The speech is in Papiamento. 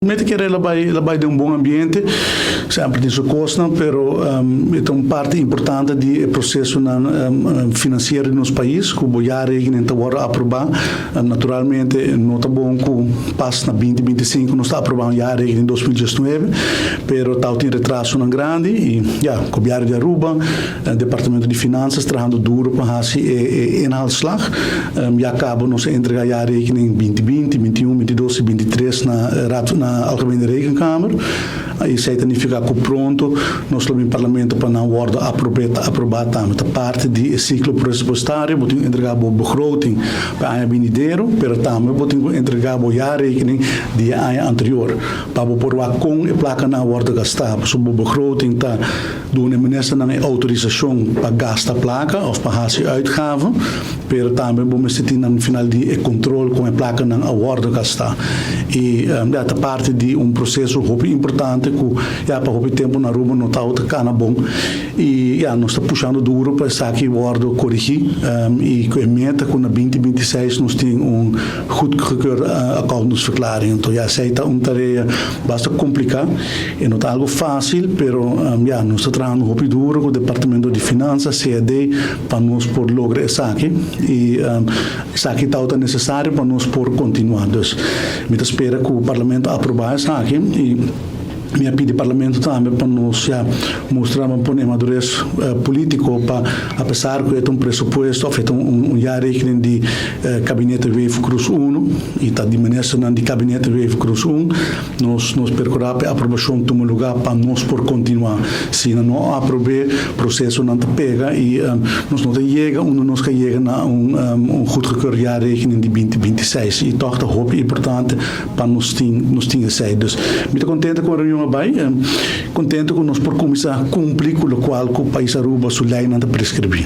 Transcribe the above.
Mi ta kere el a bai, el a bai den un bon ambiente. Semper tin su cosnan, pero e ta un parti importante di e procesonan financiero di nos pais cu bo jaarrekening ta wordo aproba. Naturalmente no ta bon cu pas na 2025 nos ta aproba un jaarrekening 2019, pero tau tin retrasonan grandi y ya, Gobierno di Aruba, Departamento di Finanzas trahando duro pa haci e inhaalslag. Ya cabo nos a entrega jaarrekening 2020, 21, 22 y 23 na Raad na Algemene Rekenkamer. Esey ta nifica cu pronto nos lo bin Parlamento pa nan wordo aproba tambe. Ta parti di e ciclo presupuestario, bo tin cu entrega bo begroting pa e aña binidero, pero tambe bo tin cu entrega bo jaarrekening di e aña anterior pa bo por wak con e placanan a wordo gasta. Pasobra bo begroting ta duna e ministernan e autorisacion pa gasta placa of pa haci uitgaven, pero tambe bo mester tin na final di e control con e placanan a wordo gasta. Y ya ta parti di un proceso hopi importante cu ya pa hopi tempo na Aruba no tabata cana bon y ya nos ta pushando duro pa esaki wordo corigi y cu e meta cu na 2026 nos tin un goedgekeurde accountantsverklaring. Anto ya esey ta un tarea basta complica. E no ta algo facil, pero ya, nos ta trahando hopi duro cu Departamento di Finansa, CAD, pa nos por logra esaki. Y esaki tawata necesario pa nos por continua. Dus, mi ta spera cu Parlamento aproba esaki y mi a pidi Parlamento tambe pa nos ya mustra, pa pone madurez politico pa, apesar cu e ta un presupuesto of e ta un jaarrekening di Gabinete Wever-Croes uno y ta di ministernan di Gabinete Wever-Croes un, Nos percura pa e aprobacion tuma lugar pa nos por continua. Si nan no aprob'e, procesonan ta pega y nos no ta yega unda nos ka yega na un goedgekeurd jaarrekening di 2026. Y tog ta hopi importante pa nos tin esey. Dus mi ta contento cu e reunion a bay, contento cu nos por cuminsa cumpli cu locual cu pais Aruba su leynan ta prescribi.